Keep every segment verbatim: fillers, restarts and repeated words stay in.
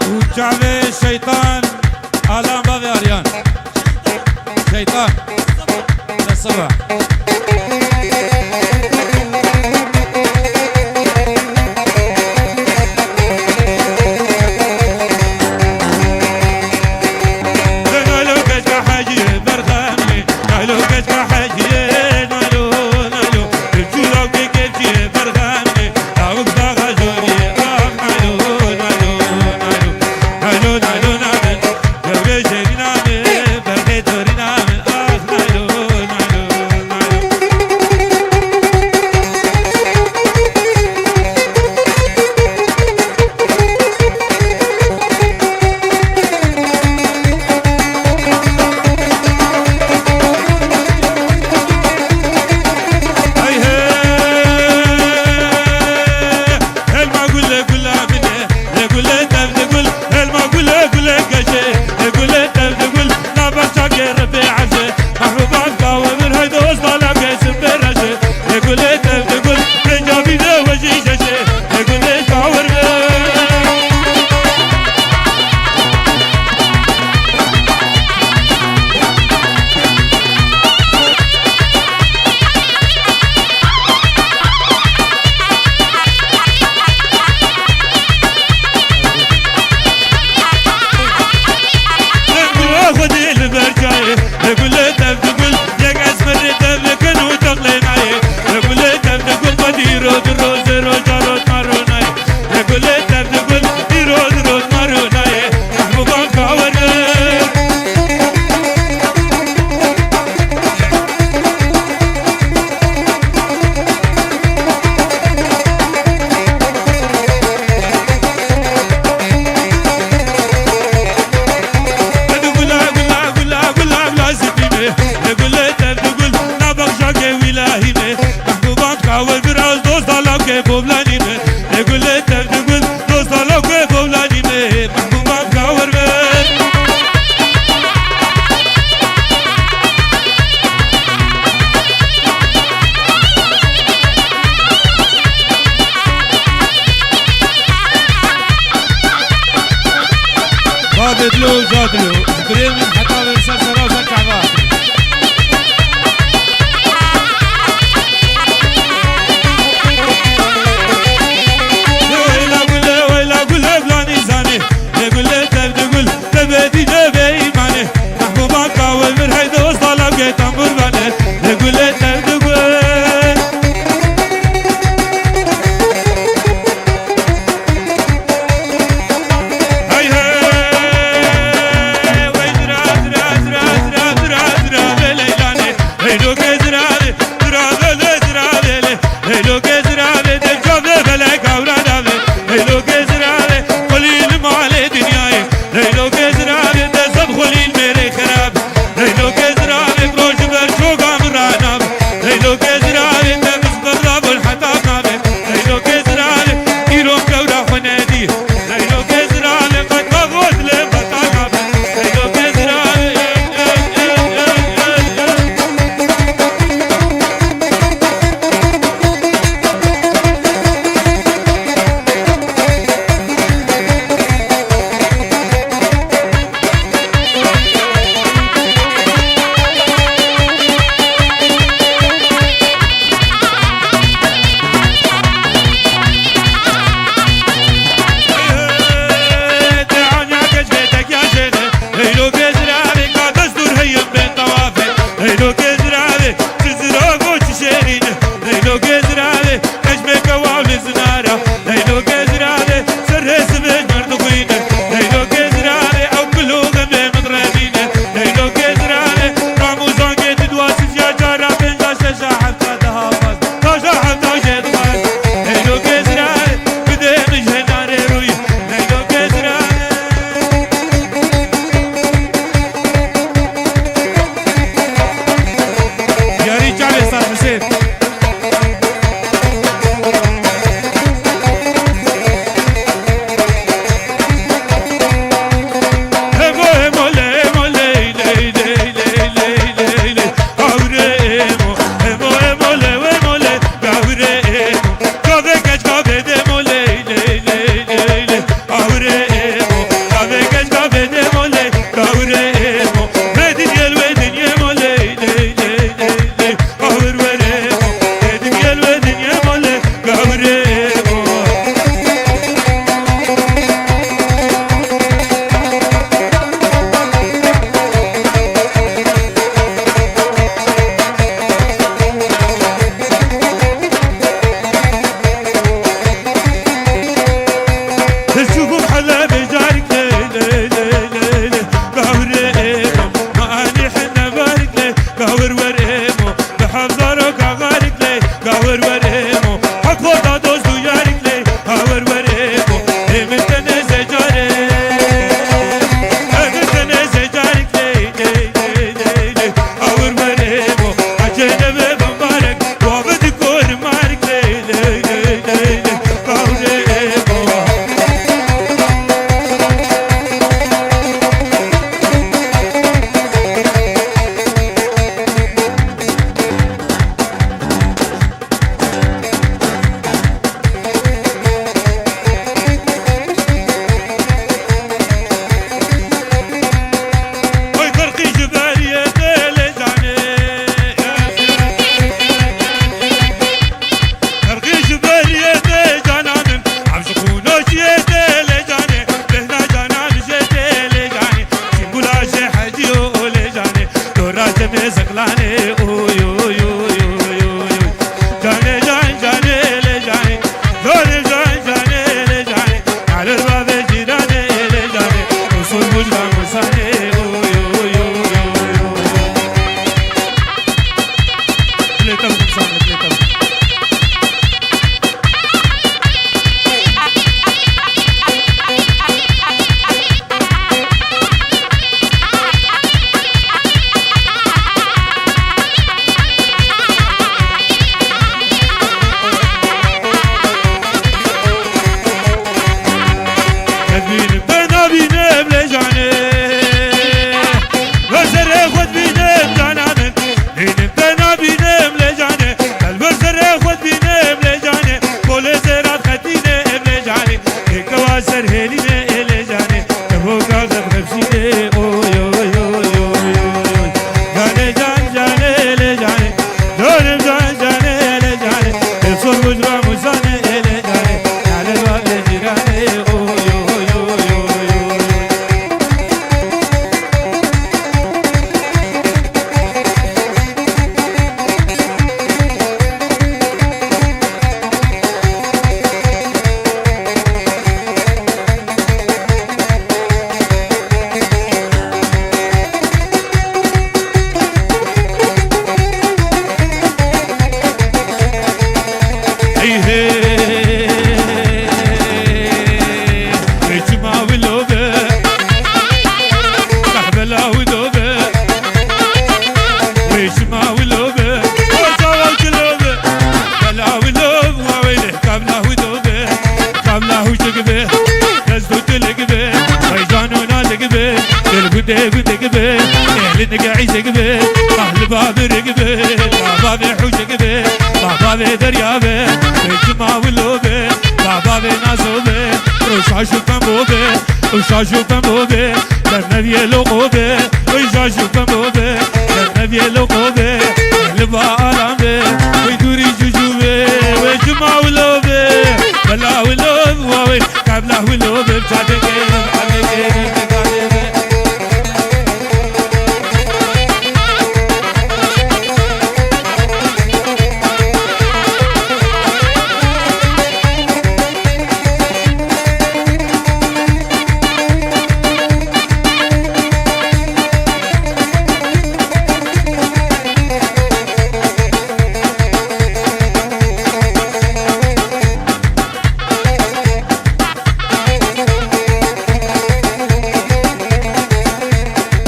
Û çavê şeytan, Alan bavê Aryan. Şeytan. Nasıl var? Hey, hey. Helma gule gula min e, e gule tev digul, helma gule gule geşe, e gule tev digul, na berça gerbe aje, mahbuban kawe bir hay dost ala gesim beraje, e gule tev digul, Pencabî de wejî şeşe, e gule kawer be. Gula xwedî li ber çayê, gulê tev digul, yek esmerê tev dikin û teqlê nayê. Gulê tev digul, xwedî roj, roj, roj, roj, maro nayê. Gulê tev digul, îro, roj, maro nayê. Mehbûban kawer be. Gula, gula, gula, gula, gula, zifî me. Gulê tev digul, na bexşa ke wîlahî me. Mehbûban kawer biraz dost ala ke boblanî me. Gulê tev digul, dost ala ke boblanî me. Mehbûban kawer be. Bavê dilo û ca dilo, ji birê min heta ver ser sera ser çava. Weyla gule, weyla gule, blanî zanî. Lê gule tev digul, tebedî de bêîmanê. Mehbûban kawe vir hey dost ala ke tambur vanê. Lê gule tev digul. Hey, hey, wey dira, Hele becarik lê, lê, lê, lê, lê. Gawrê êmo, ma anî hine barik lê. Gawr wer êmo, bi hevzaro ka garik lê. Gawr wer êmo, heko da dost û yarik lê. Gawr wer êmo, ê min tenê zecarê. Ê min tenê zecarik lê, lê, lê, lê, lê. Gawr wer êmo, ecele be bimbarek. Wa bi dikor mark lê, lê, lê, lê, lê. Gawrê êmo. Oy qirqî ji beriyê tê lê canê. Qirqî ji beriyê tê cana min. Ev ji xûnoşiyê tê lê canê. Bêhna cana min jê tê lê canê. Çîmbûla jê hecî yo lê canê. Dora cemê ziqlanê, oy, oy, oy. Canê can, canê lê canê. Canê can, canê lê canê. Nalê bavê cîranê lê canê. Usul bucra musanê, oy, oy, oy, oy, oy. Dilê te bikim, Samet, dilê te bikim. Ez bînim te nabînim lê canê. Ber serê xwe dibînim cana min. Bînim te nabînim lê canê. Gel ber serê xwe dibînim lê canê. Kolê zêrat xetîne em lê canê. Êkewa ser hêlîne ê lê canê. Tevoka xef xefşîne, oy, oy, oy, oy, oy, oy. Canê can, canê lê canê. Canê can, canê lê canê. Ê sor bucra musanê ê lê canê. Nalê bavê cîranê, oy, oy, oy, oy, oy, oy. Ey hê, ê çima wilo be, kahbela wilo be. Wê çima wilo be, o çawa wilo be. Bela wilo, wa wêlê, kabla wilo be. Kabla hûçik be, dest û tilik be. Ay can û nalik be, dil gundê gundek be. Êlin ge îzek be, ahl babirik be. Baba ve hûçik be, baba ve derya be. Wê çima wilo be, baba ve nazo be. Roşa şu pembo be. Uşa jû pembo be, ber neviyê loqo be. Uşa jû pembo be, ber neviyê loqo be. Li ba alam be, wê dûrî cûcû be. Wê cima wilo be, bela wilo be, wê kabla wilo be. Cadeke, cadeke, cadeke.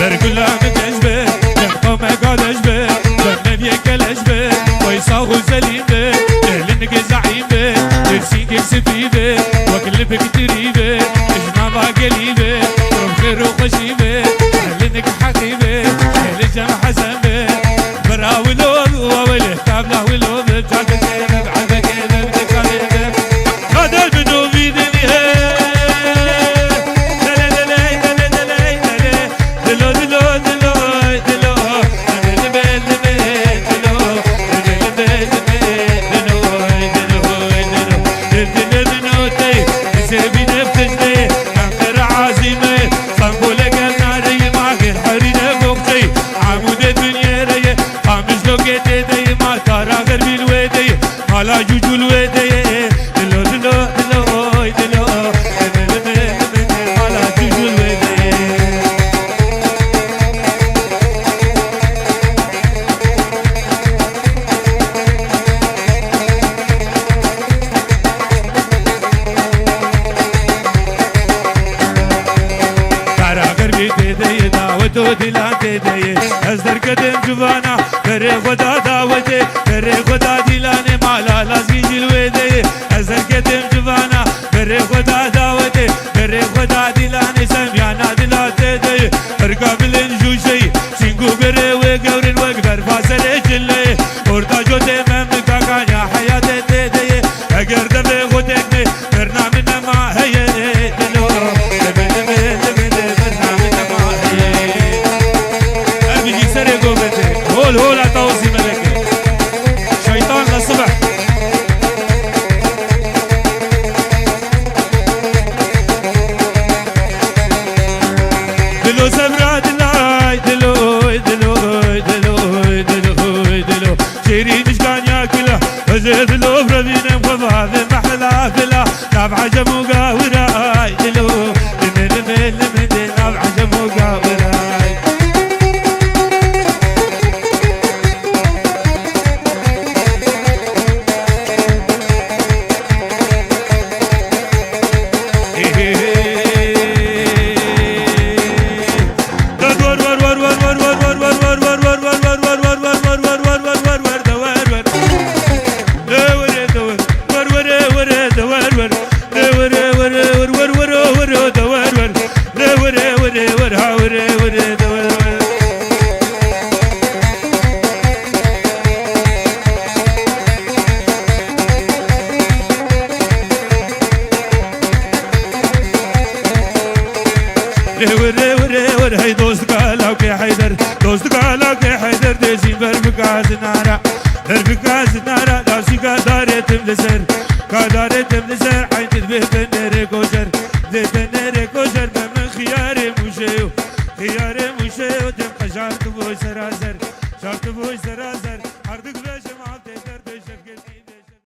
Bergula min dej be, cem qewmeka dej be, cem neviyê keleş be, oy sax û zelî be, êlin ge zaîm be, êlsîngek sifî be, wek libik tirî be, ji nava gelî be, rû xêr û xweşî be, êlin ge heqî be, êlin cem hesen be. Bira wilo, wa wele, kabla wilo, bi cadeke, bi cadeke, bi cadeke. Kader bi dovî denihe. Dele, dele, dele, dele, dele. Dilo, dilo, dilo, dilo. Dilo, dilo, dilo, dilo. Dilo, dilo, dilo, dilo. Dilo, dilo, dilo, tey. Bize bir nefes de. Ankara azime. Sambole gel nare, mahir harine bokçey. Amude dünyere ye. Qamişlo gete de ye, ma kara gerbil we de ye, mala cucul we de ye. Dilo, dilo, dilo, oy, dilo. To dîlan tê de ye. Ez derketim civana, berê xwe da dawetê, berê xwe da dîlanê, mala lazgî jî li wê de ye. Ez derketim civana, berê xwe da dawetê, berê xwe da dîlanê, semyana dila tê de ye. Qirka bilin jûşeyî, çîngû berê wê gewrin wek berfa serê çileyê. Orta cotê me min kakanya heyatê tê de ye. Eger devê xwe têk bê, Bernamê me ma heye, dilo. Debe, debe, debe, de, bernamê me ma heye. Ev bilgisayarê govete. Hol, hol, ata o zî meleke. Şeytan la sibeh. Dilo sevra dilay, dilo, dilo, dilo, dilo, dilo. Şêrî nişkanya kila, ez ê dilo revînim xwe vavê mehla fila. Nav ecem û gawira ay dilo, lime, lime, lime de nav ecem û gawira ay. Lê were, were, were, hey dost kalawkê Heyder, dost kalawkê Heyder, dê jî ber bika zinara, ber bika zinara, da jî ka darê tim li ser, ka darê tim li ser, eyn tid bê benere koşer, bê benere koşer, me min xiyarê mûşeyo, xiyarê mûşeyo, tim qejar tu boy sera ser.